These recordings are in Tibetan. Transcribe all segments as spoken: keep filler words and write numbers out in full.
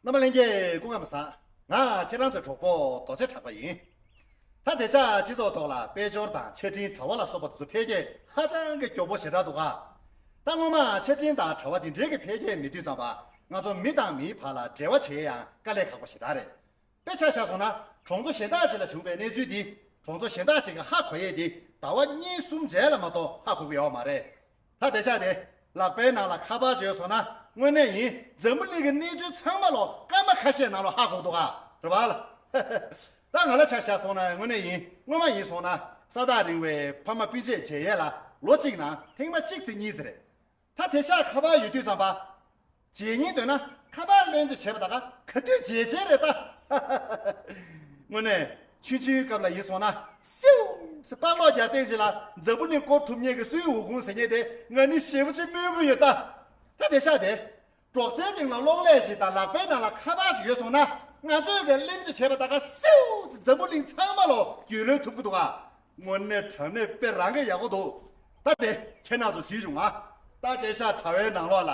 རྣམ་པ་ལྷན་རྒྱས་སྐུ་ཁམས་བཟང་། ང་ཁྱེད་རང་ཚོའི་གྲོགས་པོ་རྡོ་རྗེ་གྲགས་པ་ཡིན། ད་དེང་སང་སྤྱི་ཚོགས་ཐོག་ལ་དཔལ་འབྱོར་དང་ཆ་འཕྲིན་དྲ་བ་ལ་སོགས་པ་དེ་ཚོ་འཕེལ་རྒྱས་ཧ་ཅང་གི་མགྱོགས་པོ་ཞེ་དྲག་འདུག་ག། ད་སྔོན་མ་ཆ་འཕྲིན་དང་དྲ་བ་འདི་འདྲའི་གི་འཕེལ་རྒྱས་མེད་དུས་ཙམ་པ་ང་ཚོ་མི་དང་མིའི་བར་ལ་འབྲེལ་བ་བྱེད་ཡང་དཀའ་ལས་ཁག་པོ་ཞེ་དྲག་རེད། དཔེ་ཆ་བཞག་སོང་ན་གྲོང་ཚོ་གཞན་དག་ཅིག་ལ་བྱུང་བའི་གནས་ཚུལ་འདི་གྲོང་ཚོ་གཞན་དག་ཅིག་གིས་ཧ་གོ་ཡས་འདི་ཟླ་བ་གཉིས་གསུམ་རྗེས་ལ་མ་གཏོགས་ཧ་གོ་གི་ཡོད་མ་རེད། ད་དེང་སང་དེ་ལག་པའི་ནང་ལ་ཁ་པར་ཅིག་ཡོད་སོང་ན་དངོས་གནས་ཡིན་འཛམ་བུ་གླིང་གི་གནས་ཚུལ་ཚང་མ་ལོ་སྐར་མ་ཁ་ཤས་ནང་ལོ་ཧ་གོ་འདུག་ག། རེད་པ་ལ། ད་ང་ལ་ཆ་བཞག་སོང་ན་དངོས་གནས་ཡིན་སྔོན་མ་ཡིན་སོང་ན་ས་ཐག་རིང་བའི་ཕ་མ་སྤུན་མཆེད་མཇལ་ཡས་ལ་ལོ་གཅིག་ནང་ཐེངས་མ་གཅིག་ཙམ་གཉིས་ཙམ་རེད། ད་དེང་སང་ཁ་པར་ཡོད་དུས་ཙམ་པ། མཇལ་སྙིང་འདོད་ན་ཁ་པར་ལེན་རྒྱུ་བྱས་པ་ད་ག་ག་དུས་མཇལ་བྱེད་རེད་ད། དངོས་གནས་ཆུང་ཆུང་སྐབས་ལ་ཡིན་སོང་ན་སེའུ་ཟེར་པགས་སློག་རྒྱག་སྟེང་ཞིག་ལ་འཛམ་བུ་གླིང་སྐོར་ཐུབ་མཁན་གྱི་སུའི་འོ་ཁུང་ཟེར་མཁན་དེ་ང་ནི་ཞེ་པོ་ཅིག་སྨོན་གྱི་ཡོད་ད། ད་དེང་སང་དེ། སྒྲོག་ཙེའི་སྟེང་ལ་གློག་ཀླད་ཅིག་དང་ལག་པའི་ནང་ལ་ཁ་པར་ཞིག་ཡོད་སོང་ན་ང་ཚོས་ག་ལེན་རྒྱུ་བྱས་པ་ད་ག་སེའུ་ཟེར་འཛམ་བུ་གླིང་ཚང་མ་ལོ་རྒྱུས་ལོན་ཐུབ་ཀྱི་འདུག་ག། དངོས་གནས་དྲང་གནས་དཔེ་རང་གི་ཡག་པོ་འདུག། ད་དེ་ཁྱེད་རྣམ་ཚོ་གཟིགས་བྱུང་ང་། ད་དེང་སང་དྲ་བའི་ནང་ལོགས་ལ་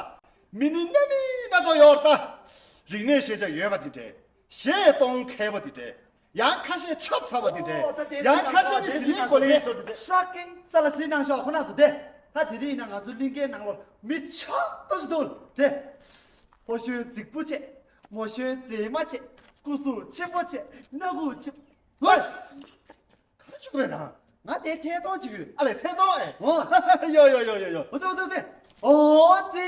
མི་ནི་སྣ་མིན་སྣ་ཚོགས་ཡོད་རེད་ད། རིག་གནས་ཤེས་བྱ་ཡོད་པ་དེ་འདྲས། གཞས་གཏོང་མཁས་པོ་དེ་འདྲས། ཡང་ཁ་ཤས་ཆོབ་ཚ་བ་དེ་འདྲས། ཡང་ཁ་ཤས་ནི་ཟི་ལིང་གོ་ལིང་སོ་དེ་འདྲས། ཤོག་གིན་ས་ལ་གཟིགས་གནང་ཤོག། ཁོ་རྣམ་ཚོ་དེ། ད་དེ་རིང་ཡིན་ན་ང་ཚོ་གླིང་གའི་ནང་ལོགས་མི་ཆགས་ཏོ་ཞིག་འདུག་དེ། ཕོ་གཞོན་རྫིག་པོ་བྱས། མོ་གཞོན་མཛེས་མ་བྱས། སྐུ་གཟུགས་ཆེན་པོ་བྱས། སྣ་ཁུག་ཆེ། ཝེ། ག་རེ་བྱེད་ཀྱི་རེད་ན། ང་དེ་ཐད་གཏོང་བྱེད་ཀྱི་ཡོད། ཨ་ལས་ཐད་གཏོང་ཨེ། ཨོ། ཡོ་ཡོ་ཡོ་ཡོ་ཡོ། འོ་ཙི་འོ་ཙི་འོ་ཙི།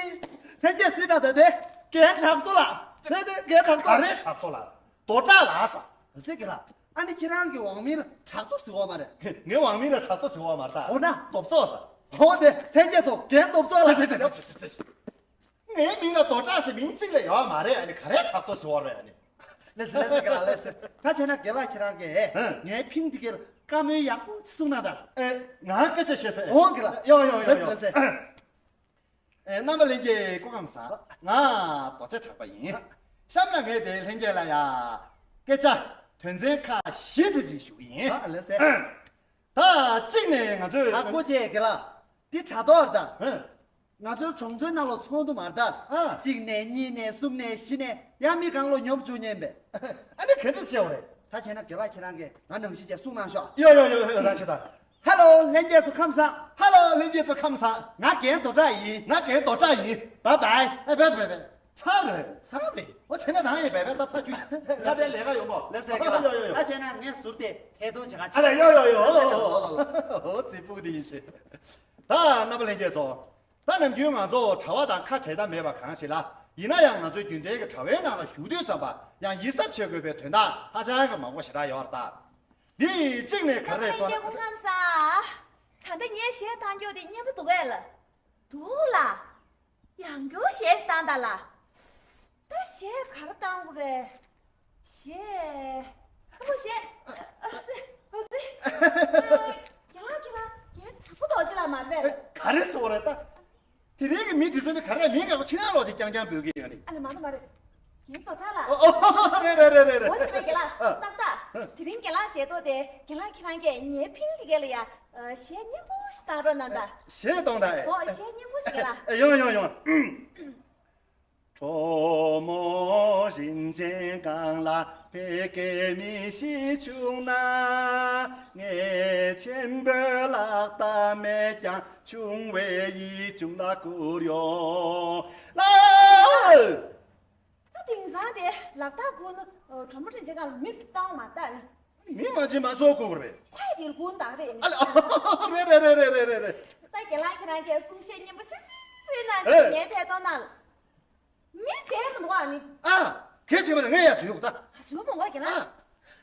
ལྷན་རྒྱས་གཟིགས་དང་ད་དེ་རྒན་གྲགས་ཏོ་ལགས། ལྷན་རྒྱས་རྒན་གྲགས་ཏོ་ལགས། ག་རེ་གྲགས་ཏོ་ལགས། རྡོ་གྲགས་ལགས་ས། ཟེར་གི་ལ། ཨ་ནི་ཁྱེད་རང་གི་དབང་མིང་ལ་གྲགས་ཏོ་ཟེར་བ་མ་རེད། ངའི་དབང་མིང་ལ་གྲགས་ཏོ་ཟེར་བ་མ་རེད་ད། འོ་ན། རྡོབ་ཙོག་ས། འོ་དེ་ལྷན་རྒྱས་ཚོ་རྒན་རྡོབ་ཙོག་ལགས། ངའི་མིང་ལ་རྡོ་གྲགས་ཟེར་མིང་གཅིག་ལས་ཡོད་མ་རེད། ཨ་ནི་ག་རེ་གྲགས་ཏོ་ཟེར་བ་རེད་ཨ་ནི། ལགས་སེ་ལགས་སེ་ག་ལ་ལགས་སེ། ད་བྱས་ན་རྒན་ལགས་ཁྱེད་རང་གིས་ཧུམ། ངའི་ཕིང་དེ་གར་བཀའ་མོལ་ཡག་པོ་གསུང་གནང་དང་། ཨེ། ང་སྐད་ཆ་བཤད་ས་ཨེ། འོང་གི་ལ། ཡོ་ཡོ་ཡོ་ལགས་སེ་ཡོ། ལགས་སེ། ཨེ། རྣམ་པ་ལྷན་རྒྱས་སྐུ་ཁམས་བཟང་། ང་རྡོ་རྗེ་གྲགས་པ་ཡིན། གཤམ་ལ་ངས་དེ་ལྷན་རྒྱས་ལ་ཡ། སྐད་ཆ་དོན་ཚན་ཁག་བཞི་ཙམ་ཅིག་ཞུ་གི་ཡིན། ཨ་ལགས་སེ། ད་གཅིག་ནས་ང་ཚོས། ཨ་ཁུ་ཆེ་གི་ལ། འདི་དྲ་ཐོག་རེད་ད། ཧུམ། ང་ཚོའི་གྲོང་ཚོའི་ནང་ལ་ཚོགས་འདུ་མ་རེད་ད། ཨ། གཅིག་ནས་གཉིས་ནས་གསུམ་ནས་བཞི་ནས་ཡང་མི་གང་ལོ་ཉོབ་བཅུག་ཉན་པས། ཨ་ནི་ག་འདྲ་བྱས་པ་རེད། ད་བྱས་ན་རྒན་ལགས་ཁྱེད་རང་གིས་ང་ནང་བཞིན་བྱས་གསུང་གནང་ཤོག། ཡོ་ཡོ་ཡོ་ཡོ་རང་ཤི་ད། ཧ་ལོ་ལྷན་རྒྱས་ཚོ་ཁམས་བཟང་། ཧ་ལོ་ལྷན་རྒྱས་ཚོ་ཁམས་བཟང་། ང་རྒན་རྡོ་གྲགས་ཡིན། ང་རྒན་རྡོ་གྲགས་ཡིན། བཱའི་བཱའི། ཨ་བཱའི་བཱའི་བཱའི། ཚར་རེད། ཚར་རེད། འོ་བྱས་ན་རང་ཡིན་བཱའི་བཱའི་ད་ཕ་ཁྱུ། ད་དེ་ལས་ཀ་ཡོང་གོ། ལགས་སེ་གི་ལ། ཡོ་ཡོ་ཡོ། ད་བྱས་ན་ངས་ཟུར་དེ་ཐད་གཏོང་བྱེད་ག་ཆ། ཨ་ལས་ཡོ་ཡོ་ཡོ། ལགས་སེ་གི་ལ། འོ་རྫིག་པོ་འདི་ཡིན་ཞེས། ད་རྣམ་པ་ལྷན་རྒྱས་ཚོ། ད་ནམ་རྒྱུན་ང་ཚོ་དྲ་བ་དང་ཁ་བྲལ་ཐབས་མེད་པ་གང་ཞིག་ལ། ཡིན་ན་ཡང་ང་ཚོའི་རྒྱུན་ལྡན་གྱི་དྲ་བའི་ནང་ལ་ཞུགས་དུས་ཙམ་པ་ཡང་ཡིད་གཟབ་བྱེད་དགོས་པའི་དོན་དག་ཧ་ཅང་གི་མང་པོ་ཞེ་དྲག་ཡོད་རེད་ད། འདི་གཅིག་ནས་ག་རེ་རེད་ཟེར་ན། སྐུ་ཁམས་བཟང་། ད་ལྟ་ངས་གཞས་བཏང་རྒྱུ་དེ་སྙན་པོ་འདུག་གས་ལ། འདུག་ལ། ཡང་བསྐྱར་གཞས་ཤིག་བཏང་དང་ལ། ད་གཞས་ག་རེ་བཏང་དགོས་རེད། གཞས། ཨ་ཁུ་གཞས། ཨ་ཙི། ཨ་ཙི། ཡང་ཁྱེད་རང་རྒན་དྲག་པོ་རྡོ་རྗེ་ལགས་མ་རེད་པས། ག་རེ་ཟེར་བ་རེད་ད། དེ་རིང་གི་མི་དེ་ཚོ་ནི་ག་རེ་མིང་འགའ་ཁོ་ཕྱི་ནང་ལོག་ཅིག་རྐྱང་རྐྱང་འབོད་ཀྱི་ཡོད་ནི། ཨ་ལས་མ་རེད་མ་རེད། རྒན་རྡོ་གྲགས་ལགས། ཨོ་ཨོ་རེད་རེད་རེད་རེད། འོ་བྱས་པས་རྒན་ལགས། ཨ། ཏག་ཏག། དེ་རིང་རྒན་ལགས་མཇལ་ཐོག་དེ་རྒན་ལགས་ཁྱེད་རང་གིས་ངའི་ཕིང་དེ་ག་ལ་ཡ། གཞས་སྙན་པོ་ཞིག་བཏང་རོགས་གནང་དང་། གཞས་གཏོང་དང་ཨེ། ཨོ་གཞས་སྙན་པོ་ཞིག་རྒན་ལགས། ཨེ་ཡོང་ཡོང་ཡོང་། གྲོ་མོ་རིན་ཆེན་གང་ལ་བད་ཀན་མིག་ཤེལ་བྱུང་ན། ངས་ཆེན་པོའི་ལག་རྟགས་མེད་ཀྱང་ཆུང་བའི་ཡིད་བྱུང་ལ་བསྐུར་ཡོང་། ལ། ད་དེང་སང་དེ་ལག་རྟགས་བསྐུར་ན་གྲོ་མོ་རིན་ཆེན་གང་ལ་མིག་བཏང་མ་ལྟ་ནི། མི་མ་བྱེད་མ་སོགས་དགོས་པ་རེད། ཁོས་དེ་ལ་ཀུན་བཏགས་རེད། ཨ་ལ་རེད་རེད། ད་རྒན་ལགས་ཁྱེད་རང་གིས་གསུང་བཤད་སྙན་པོ་ཞིག་ཅིག་ཕུལ་གནང་ཅིག་ངའི་ཐད་གཏོང་ནང་ལ། མི་དེ་མི་འདུག་ཨ་ནི། ཨ། གལ་ཆེན་པོ་རེད། ངས་ཡར་འཛུལ་ཡོང་ད། འཛུལ་མི་དགོས་རྒན་ལགས། ཨ།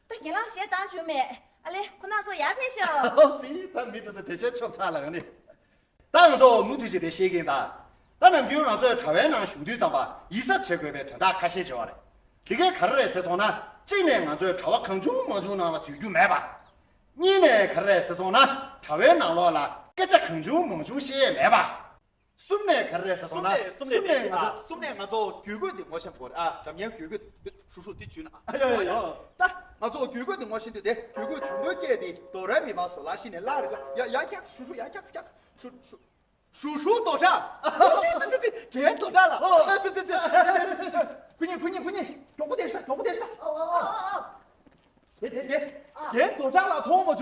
ད་རྒན་ལགས་གཞས་བཏང་བཅུག་མེད། ཨ་ལེ་ཁོ་རྣམ་ཚོ་ཡར་ཕེབས་ཤོག། ཨོ་ཙི་ད་མི་དེ་ཚོ་དེ་བྱས་ཆོབ་ཚར་ལ་ག་ནི། ད་ང་ཚོ་མུ་མཐུད་བྱས་དེ་བཤད་ཀྱིན་གདའ། ད་ནམ་རྒྱུན་ང་ཚོས་དྲ་བའི་ནང་ཞུགས་དུས་ཙམ་པ་ཡིད་གཟབ་བྱེད་དགོས་པའི་དོན་དག་ཁ་ཤས་ཅིག་ཡོད་རེད། དེ་གས་ག་རེ་རེད་ཟེར་སོང་ན། གཅིག་ནས་ང་ཚོས་དྲ་བ་གང་བྱུང་མང་བྱུང་ནང་ལ་འཛུལ་རྒྱུ་མེད་པ། གཉིས་ནས་ག་རེ་རེད་ཟེར་སོང་ན། དྲ་བའི་ནང་ལོགས་ལ་སྐད་ཆ་གང་བྱུང་མང་བྱུང་བཤད་ཡས་མེད་པ། གསུམ་ནས་ག་རེ་རེད་ཟེར་སོང་ན། གསུམ་ནས་གསུམ་ནས་གསུམ་ནས་ང་ཚོ་གསུམ་ནས་ང་ཚོ་རྒྱུད་སྐུད་དེ་ངོ་ཤེས་དགོས་རེད་ཨ། སྒྲ་སྙན་རྒྱུད་སྐུད་དེ་ཧྲུ་ཧྲུ་དེ་བྱུས་ན་ཨ། ཡོ་ཡོ་ཡོ། ད་ང་ཚོ་རྒྱུད་སྐུད་དེ་ངོ་ཤེས་དུས་དེ་རྒྱུད་སྐུད་དང་པོའི་སྐད་དེ་དོ་རེ་མི་ཕ་སོ་ལ་ཤི་ནས་ལ་རེད་ལ། ཡ་ཡ་ཀྱག་ཧྲུ་ཧྲུ། ཡ་ཀྱག་ཀྱག་ཧྲུ་ཧྲུ། ཧྲུ་ཧྲུ་རྡོ་གྲགས། ཨོ་ཙི་ཙི་ཙི། རྒན་རྡོ་གྲགས་ལགས། ཨོ་ཙི་ཙི་ཙི། ཁུ་ཉིན་ཁུ་ཉིན་ཁུ་ཉིན།